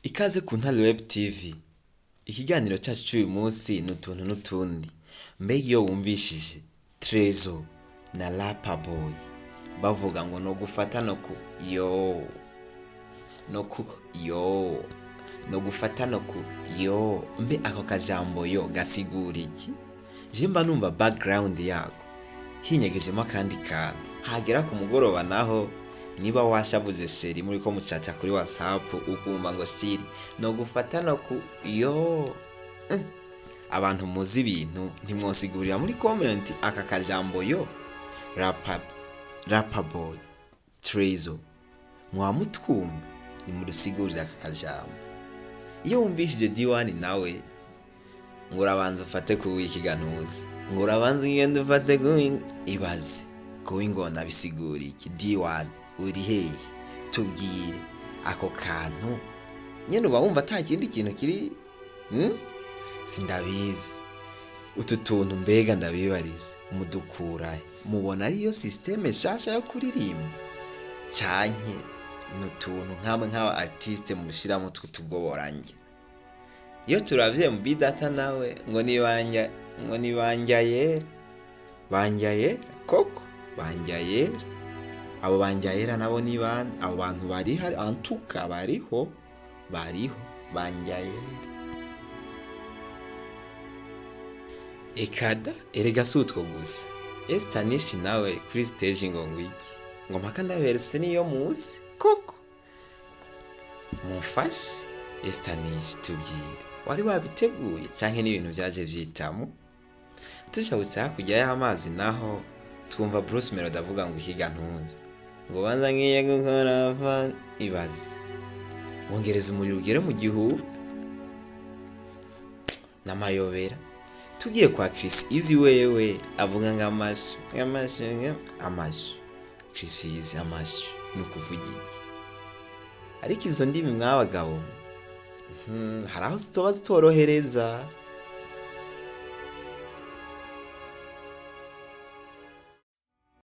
Ikaze ku Ntare Web TV. Ikiganiro cyacu cy'uyu munsi ni utuntu n'utundi. Mbega iyo wumvishije Trezo na Rapa Boy bavuga ngo no gufata no ku yo no ku yo no gufata no ku yo, mbe ako kajambo yo gasigura iki? Je mba numva background yako hinyegejemo akandi kantu. Hagera ku mugoroba naho, niba washavuze chéri muri ko mucata kuri WhatsApp, ukumva ngo chéri no gufata no ku yo. Abantu muzi ibintu, ntimwosigurira muri comment aka kajambo yo? Rapa Boy, Trezo, mwamutwumva, nimudusigurire aka kajambo. Iyo wumvishije D1 nawe ngo urabanza ufate ku w'ikiganuzi, ngo urabanza ugende ufate ku, ibaze ku w'ingona, bisigura iki? D1 uri hehe? Tubwire ako kantu nyene. Uba wumva ata kindi kintu kiri, Sindabizi utu tuntu. Mbega ndabibariza, mudukurahe? Mubona ariyo système nshasha yo kuririmba, canke ni utuntu nkamwe nk'aba artiste mushiramo tw'utugoborange? Iyo turavye mu bidata nawe ngo nibanja, ngo nibanja yera, banja yera koko, banja yera. Abo banja yera nabo ni bande? Abo bantu bari hari antuka, bariho, bariho banja yera. Ekada erega si utwo gusa. Estanishi nawe kuri stage ngo ngwiki, ngo mpaka ndaberetse niyo muzi koko. Mufashe Estanishi, tubwire, wari wabiteguye canke n'ibintu vyaje vyitamo? Tushabutse hakurya y'amazi naho, twumva Bruce Melody avuga ngo ikiga ntuzi, ngo banza ngiye gukora fa. Ibaze wongereza umuriro ugere mu 1000 n'amayobera. Tugiye kwa Chris Easy, wewe avuga ngo amashu, amashu, amashu. Chris Easy, amashu ni ukuvuga iki? Ariko izo ndimi mwabagabo, hari aho zitoba zitorohereza.